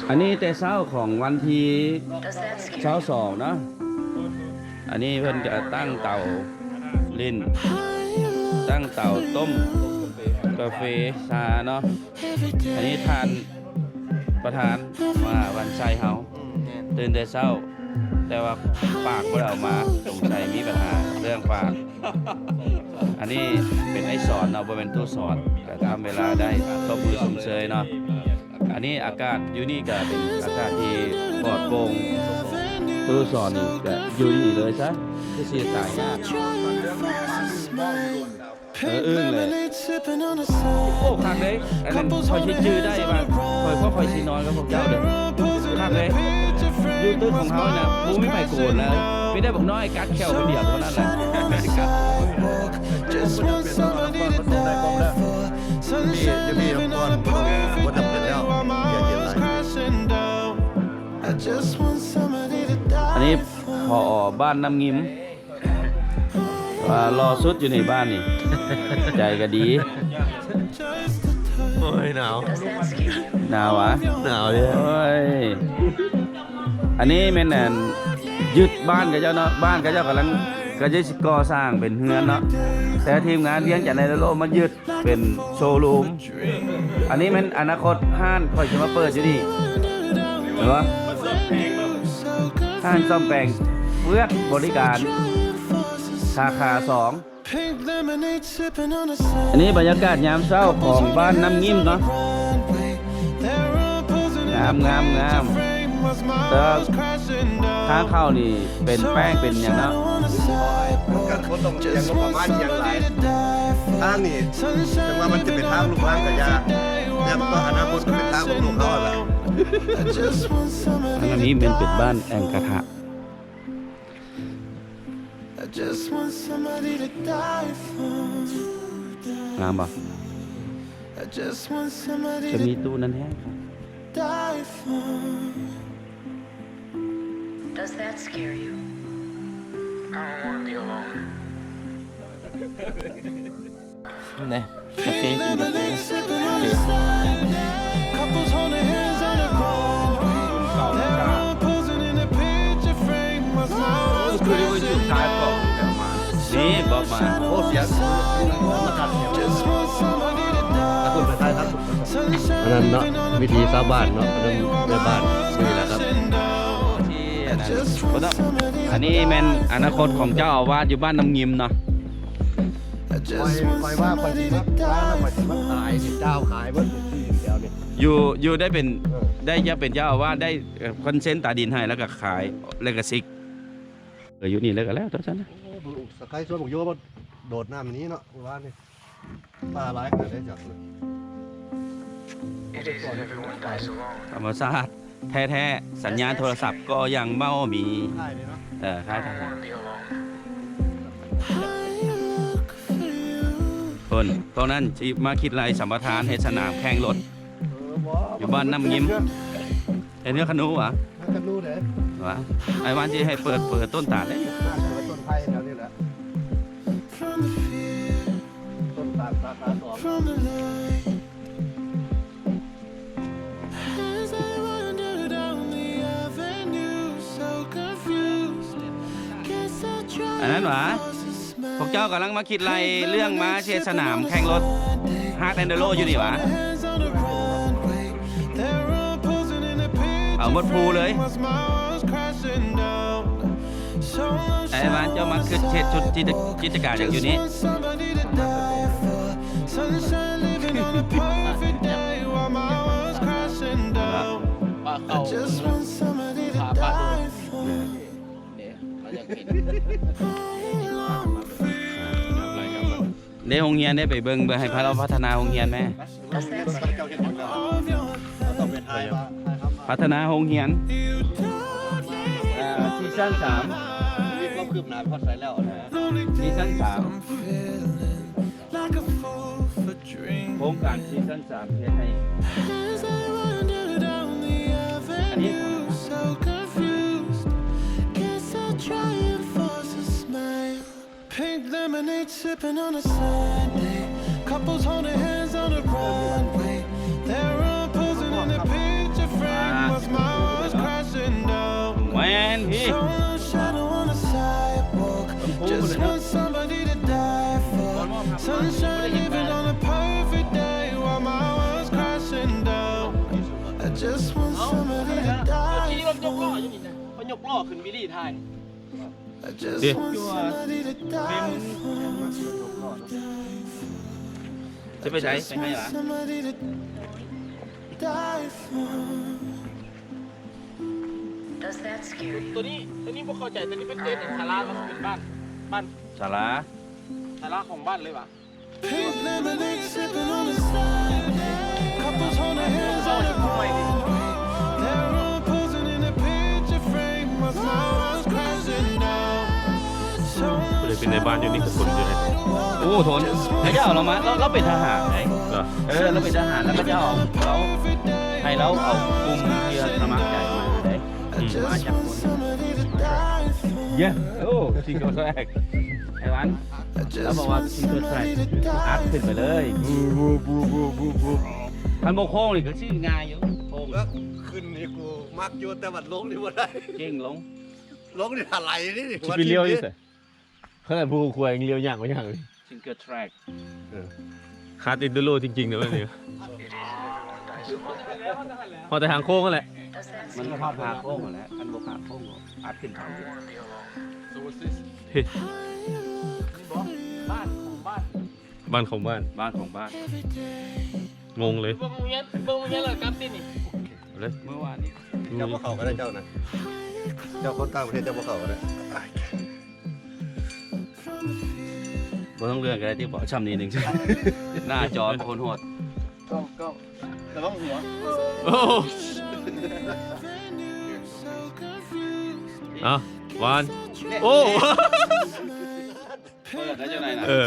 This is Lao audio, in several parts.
ອັນນີ້ແຕ່ເຊົ້າຂອງວັນທີຊາວສອງເນາະ. ອັນນີ້ເພິ່ນກະຕັ້ງເຕົາຫຼິ້ນ ຕັ້ງເຕົາຕົ້ມກາເຟຊາເນາະ. ອັນນີ້ທ່ານປະທານມະຫາວັນໄຊເຮົາ ຕື່ນແຕ່ເຊົ້າ ແຕ່ວ່າປາກບໍ່ໄດ້ເອົາມາ ສົງໄສມີບັນຫາເລື່ອງປາກ. ອັນນີ້ເປັນໄອ້ສອນເນາະ ບໍ່ແມ່ນຕູ້ສອນ ກະທຳເວລາໄດ້ ຕົບມືຊົມເຊີຍເນາະ. ອັນນີ້ອາກາດຢູ່ນີ້ກະເປັນອາກາດທີ່ປອດໂປ່ງ ຕູ້ສອນນີ້ກະຢູ່ນີ້ເລີຍຊະ ຄືຊິຕາຍຍາກ. ເອີ ອຶ້ງເລີຍ. ໂອ້ ຄັກເດ້. ອັນນັ້ນຂ້ອຍຊິຈື່ໄດ້ວ່າ ຂ້ອຍ ພວກຂ້ອຍຊິນອນກັບພວກເຈົ້າເດີ້. ຄັກເດ້. ຢູ່ຕຶກຂອງເຮົານະ ບໍ່ມີໃຜໂກນແລ້ວ ມີແຕ່ບັກນ້ອຍກັດແຂ້ວຄົນດຽວເທົ່ານັ້ນແຫຼະ. ອັນນີ້ ຜອ ບ້ານນ້ຳງິມ ວ່າຫຼໍ່ສຸດຢູ່ໃນບ້ານນີ້ ໃຈກະດີ. ໂອ້ຍ ໜາວ ໜາວຫວາ? ໜາວເດ້. ໂອ້ຍ ອັນນີ້ແມ່ນ ອັນ ຍຶດບ້ານເຂົາເຈົ້າເນາະ ບ້ານເຂົາເຈົ້າກຳລັງ ກະຈະຊິກໍ່ສ້າງເປັນເຮືອນເນາະ ແຕ່ທີມງານວຽງຈັນໄອດອນໂລມາຍຶດ ເປັນໂຊຣູມ. ອັນນີ້ແມ່ນອະນາຄົດຮ້ານຂ້ອຍຊິມາເປີດຢູ່ນີ້ ເຫັນບໍ່? ຮ້ານສ້ອມແປງເຟືອກບໍລິການ ສາຂາສອງ. ອັນນີ້ບັນຍາກາດຍາມເຊົ້າຂອງບ້ານນ້ຳງິມເນາະ. ງາມ ງາມ ງາມ. ແຕ່ທາງເຂົ້ານີ້ເປັນແປ້ງເປັນຫຍັງເນາະ. ກະບໍ່ຕ້ອງຫຍັງ ງົບປະມານຫຍັງຫຼາຍ. ທາງນີ້ເຖິງວ່າມັນຈະເປັນທາງລູກລັງກະຢ່າ ແຕ່ອະນາຄົດກະເປັນທາງຂອງລູກເຮົາຫັ້ນລະ. ອັນນີ້ແມ່ນເປັນບ້ານແອ່ງກະທະ. ງາມບໍ່? ຈະມີຕູ້ນັ້ນແຮງຄັກ. Does that scare you? I don't wanna be alone. ນີ້ ກາເຟ ກິນກາເຟ. ນີ້ບອກມາ ໂອ້ ສຽງ ອັນນັ້ນເນາະ ວິຖີຊາວບ້ານເນາະ ອັນນັ້ນແມ່ບ້ານ ນີ້ແຫຼະຄັບ. ອັນນີ້ແມ່ນອະນາຄົດຂອງເຈົ້າອາວາດຢູ່ບ້ານນ້ຳງິມເນາະ. ຂ້ອຍ ຂ້ອຍວ່າຂ້ອຍຊິມາ ຂ້ອຍຊິມາຂາຍເຈົ້າຂາຍເບິດທີ່ແຖວນີ້ ຢູ່ ຢູ່ໄດ້ເປັນ ເອີ ໄດ້ຢາກເປັນເຈົ້າອາວາດ ໄດ້ ເອີ ເພິ່ນເຊັນຕາດິນໃຫ້ ແລ້ວກະຂາຍ ແລ້ວກະສິກ ເອີ ຢູ່ນີ້ແລ້ວກະແລ້ວຕົວຊັ້ນນະ. ໂອ້ ສະໄຄສວນບັກໂຍມາໂດດນ້ຳນີ້ເນາະ ມື້ວານນີ້ ປາຫຼາຍຂະໜາດໃດຈັກ. ທຳມະຊາດແທ້ໆ ສັນຍານໂທລະສັບກໍຍັງບໍ່ມີ. ເອີ ຄ້າຍທະຫານ ພຸ້ນ ພວກນັ້ນຊິມາຄິດໄລ່ສຳປະທານເຮັດສະໜາມແຂ່ງລົດ ເອີ ບໍ່ ຢູ່ບ້ານນ້ຳງິມ. ເຮັດເຮືອນຄານູຫວາ? ເຮືອນຄານູເດ້. ຫວາ? ອ້າຍວ່າຊິໃຫ້ເປີດ ເປີດຕົ້ນຕານເດ້. ເປີດຕົ້ນໄຜ່ແຖວນີ້ແຫຼະ ຕົ້ນຕານສາຂາສອງ. ອັນນັ້ນຫວາ? ພວກເຈົ້າກຳລັງມາຄິດໄລ່ເລື່ອງມາເຮັດສະໜາມແຂ່ງລົດ Hard Enduro ຢູ່ນີ້ຫວາ? ເອົາໝົດພູເລີຍ. ໄອ້ບ້ານເຈົ້າມາຄິດເຮັດຈຸດ ຈິດຕະການຫຍັງຢູ່ນີ້? ເດ້ ໂຮງຮຽນເດ້ ໄປເບິ່ງ ເບິ່ງໃຫ້ພາລາວພັດທະນາໂຮງຮຽນແມ້. ພັດທະນາໂຮງຮຽນ ເອີ ຊີຊັນສາມ ມີຄວາມຄືບໜ້າຮອດໃສແລ້ວນະ? ຊີຊັນສາມ ໂຄງການຊີຊັນສາມເຮັດໃຫ້ ອັນນີ້ Pink lemonade sipping on a Sunday. Couples holding hands on the runway. They're all posing in a picture ຍົກລໍ້ຂຶ້ນວິລີຖ່າຍ ເດ້ ຢູ່ວ່າ ຈະໄປໃສ? ໄປໃຫ້ຫວາ? Does that scare you? ໂຕນີ້ ໂຕນີ້ບໍ່ເຂົ້າໃຈ ໂຕນີ້ເປັນເຕັນສາລາ ມັນເປັນບ້ານ ບ້ານສາລາ ສາລາຂອງບ້ານເລີຍຫວາ? Pink lemonade sipping on the side. Couples holding hands on the pavement. They're all posing in a picture frame. My smile was crashing down. ຜູ້ໃດເປັນນາຍບ້ານຢູ່ນີ້ຄືຄົນຢູ່ໃນ ໂອ້ ທົນ ເຂົາເຈົ້າເອົາລາວມາ ລາວ ລາວເປັນທະຫານໄດ໋ ເອີ ລາວເປັນທະຫານ ແລ້ວເຂົາເຈົ້າເອົາ ເອົາ ໃຫ້ລາວເອົາກຸ່ມທີ່ສະໝັກໃຈມາໄດ໋ ອືມ ມາຈັກຄົນ ເຢ້ ໂອ້ ຊິງເກີລແທຣັກ ໄອ້ຫວັນ ລາວບອກວ່າຊິງເກີລແທຣັກ ອັດຂຶ້ນໄປເລີຍ ຄັນບໍ່ໂຄ້ງນີ້ກໍຊິງ່າຍຢູ່ ໂຄ້ງ ເອີ ຂຶ້ນນີ້ກູມັກຢູ່ ແຕ່ວ່າລົງນີ້ບໍ່ໄດ້ ເກັ່ງລົງ ລົງນີ້ຖະໄຫຼນີ້ ຊິໄປລ້ຽວຢູ່ໃສ? ຂະໜາດຜູ້ຄວາຍຍັງລ້ຽວຍາກກວ່າຫຍັງເລີຍ ຊິງເກີລແທຣັກ ເອີ ຄາດເອັນດູໂຣຈິງໆ ເນາະ ແບບນີ້ ຮອດແຕ່ທາງໂຄ້ງຫັ້ນແຫຼະ ມັນຮອດພາໂຄ້ງຫັ້ນແຫຼະ ຄັນບໍ່ພາໂຄ້ງກໍອັດຂຶ້ນໄປ ເຮີ້ຍ ບ້ານຂອງບ້ານ ບ້ານຂອງບ້ານ ບ້ານຂອງບ້ານ ງົງເລີຍ ເບິ່ງໂຮງຮຽນ ເບິ່ງໂຮງຮຽນແລ້ວກັບຕິດນີ້ ເອົາເລີຍ ມື້ວານນີ້ ເຈົ້າບໍ່ເຂົ້າກໍໄດ້ເຈົ້ານະ ເຈົ້າຄົນຕ່າງປະເທດເຈົ້າບໍ່ເຂົ້າກໍໄດ້ ບໍ່ຕ້ອງເລື່ອນກໍໄດ້ຕິ ເບາະຊ່ຳນີ້ໜຶ່ງ ໜ້າຈໍໂຄດໂຫດ ກ້ອງ ກ້ອງ ລະວັງຫົວ ໂອ້ ເອົາ ວານ ໂອ້ ເປີດໄດ້ຈັ່ງໃດນະ ເອີ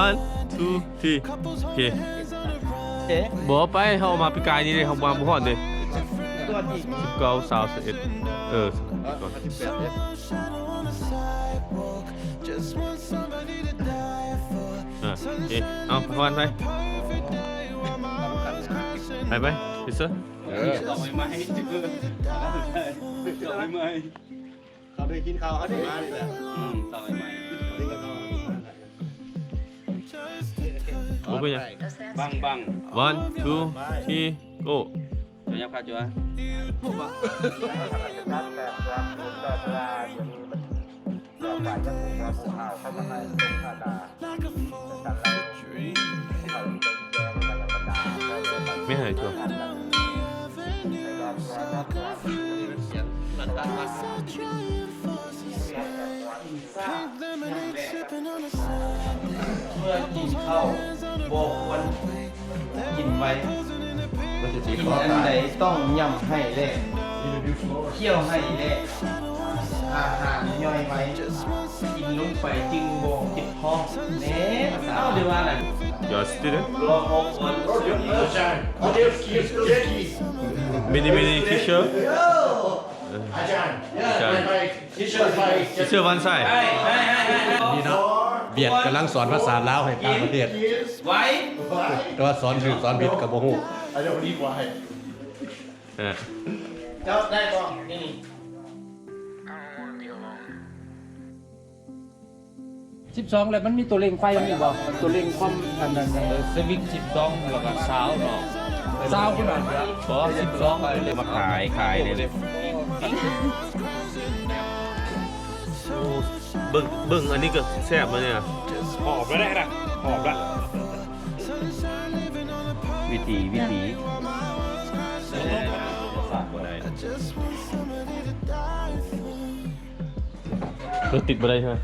one two three ໂອເຄ ເອ ບໍ່ໄປ ເຮົາເອົາມາປີກາຍນີ້ເດ້ ເຮົາມາບໍ່ຮອດເດ້ ສິບເກົ້າ ຊາວ ຊາວເອັດ ເອີ ເອີ ເອ ເອົາ ວານໄປ ໄປ ໄປ ເຊ ເອີ ຕໍ່ໃໝ່ ຕໍ່ໃໝ່ ເຂົາໄດ້ກິນເຂົ້າ ເຂົາໄດ້ມານີ້ແຫຼະ ອືມ ຕໍ່ໃໝ່ ບໍ່ເປັນຫຍັງ ບັງ ບັງ one two three go ຈົວ ຍັບຂາຈົວ ແມ່ນຫາຍຕົວ ເມື່ອກິນເຂົ້າບໍ່ຄວນກິນໄວ ກິນອັນໃດຕ້ອງຫຍ້ຳໃຫ້ແລະ ຄ້ຽວໃຫ້ແລະ ອາຫານຍ່ອຍໄວ ກິນລົງໄປຈຶ່ງບໍ່ເຈັບທ້ອງ ແນ່ ເອົາ ເດີວ່ານັ້ນ You are student? ລອງເອົາ Many many teacher? ອາຈານ ອາຈານ Teacher ວັນໄຊ ນີ້ເນາະ ຫວຽດກຳລັງສອນພາສາລາວໃຫ້ຕ່າງປະເທດ ແຕ່ວ່າສອນຖືກສອນຜິດກໍບໍ່ຮູ້ ເຈົ້າໄດ້ບໍ່ນີ້ ສິບສອງ ແລ້ວມັນມີຕົວເລັ່ງໄຟມີບໍ່? ຕົວເລັ່ງຄວາມອັນນັ້ນ ເອີ ສະວິດສິບສອງ ແລ້ວກໍຊາວເນາະ ຊາວພຸ້ນນະ ບໍ່ ສິບສອງ ເອົາມາຂາຍ ຂາຍນີ້ ໂອ້ ເບິ່ງ ເບິ່ງອັນນີ້ກໍແຊບແລ້ວນີ້ ຫອມແລ້ວນະ ຫອມແລ້ວ ວິຖີ ວິຖີ ແຊບບໍ່ໄດ້ ລົດຕິດບໍ່ໄດ້ໃຊ່ໄ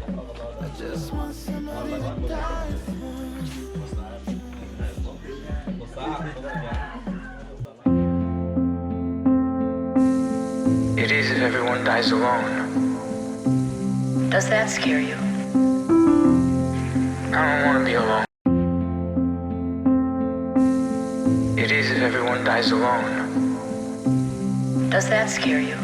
ໝ? It is if everyone dies alone. Does that scare you? I don't wanna be alone. It is if everyone dies alone. Does that scare you?